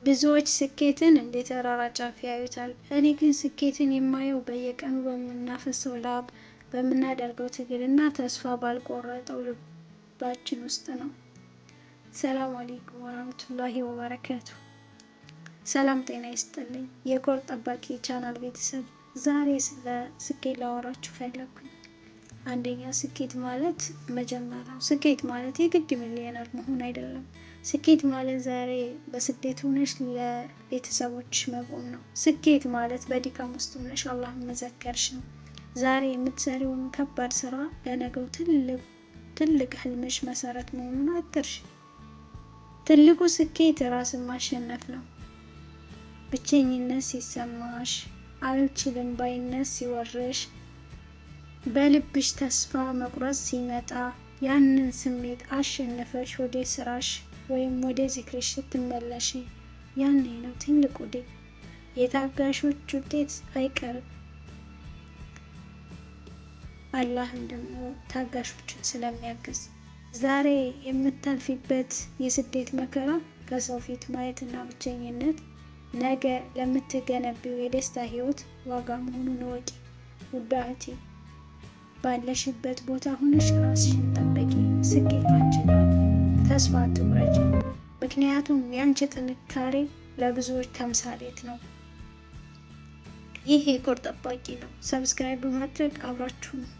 ብዙዎች ስኬትን እንደ ተራራ ጫፍ ያዩታል። እኔ ግን ስኬትን የማየው በየቀኑ በምናፈሰው ላብ፣ በምናደርገው ትግል እና ተስፋ ባልቆረጠው ልባችን ውስጥ ነው። ሰላም አለይኩም ወራህመቱላሂ ወበረካቱ። ሰላም ጤና ይስጥልኝ የኮር ጠባቂ ቻናል ቤተሰብ፣ ዛሬ ስለ ስኬት ላወራችሁ ፈለግኩኝ። አንደኛ፣ ስኬት ማለት መጀመሪያው ስኬት ማለት የግድ ሚሊዮነር መሆን አይደለም። ስኬት ማለት ዛሬ በስደት ሆነሽ ለቤተሰቦች መቆም ነው። ስኬት ማለት በድካም ውስጥ ሆነሽ አላህን መዘከርሽ ነው። ዛሬ የምትሰሪውን ከባድ ስራ ለነገው ትልቅ ትልቅ ህልምሽ መሰረት መሆኑን አትርሽ። ትልቁ ስኬት ራስን ማሸነፍ ነው። ብቸኝነት ሲሰማሽ፣ አልችልም ባይነት ሲወርሽ፣ በልብሽ ተስፋ መቁረጥ ሲመጣ ያንን ስሜት አሸንፈሽ ወደ ስራሽ ወይም ወደ ዚክርሽ ስትመለሽ ያኔ ነው ትልቁ ድል። የታጋሾች ውጤት አይቀርም። አላህም ደግሞ ታጋሾችን ስለሚያግዝ ዛሬ የምታልፊበት የስደት መከራ፣ ከሰው ፊት ማየትና ብቸኝነት ነገ ለምትገነቢው የደስታ ህይወት ዋጋ መሆኑን እወቂ። ውድ እህቴ፣ ባለሽበት ቦታ ሆነሽ ራስሽን ጠብቂ። ስኬት አንቺ ነው። ተስፋ አትቁረጪ። ምክንያቱም ያንቺ ጥንካሬ ለብዙዎች ተምሳሌት ነው። ይህ የኮር ጠባቂ ነው። Subscribe በማድረግ አብራችሁ ነው።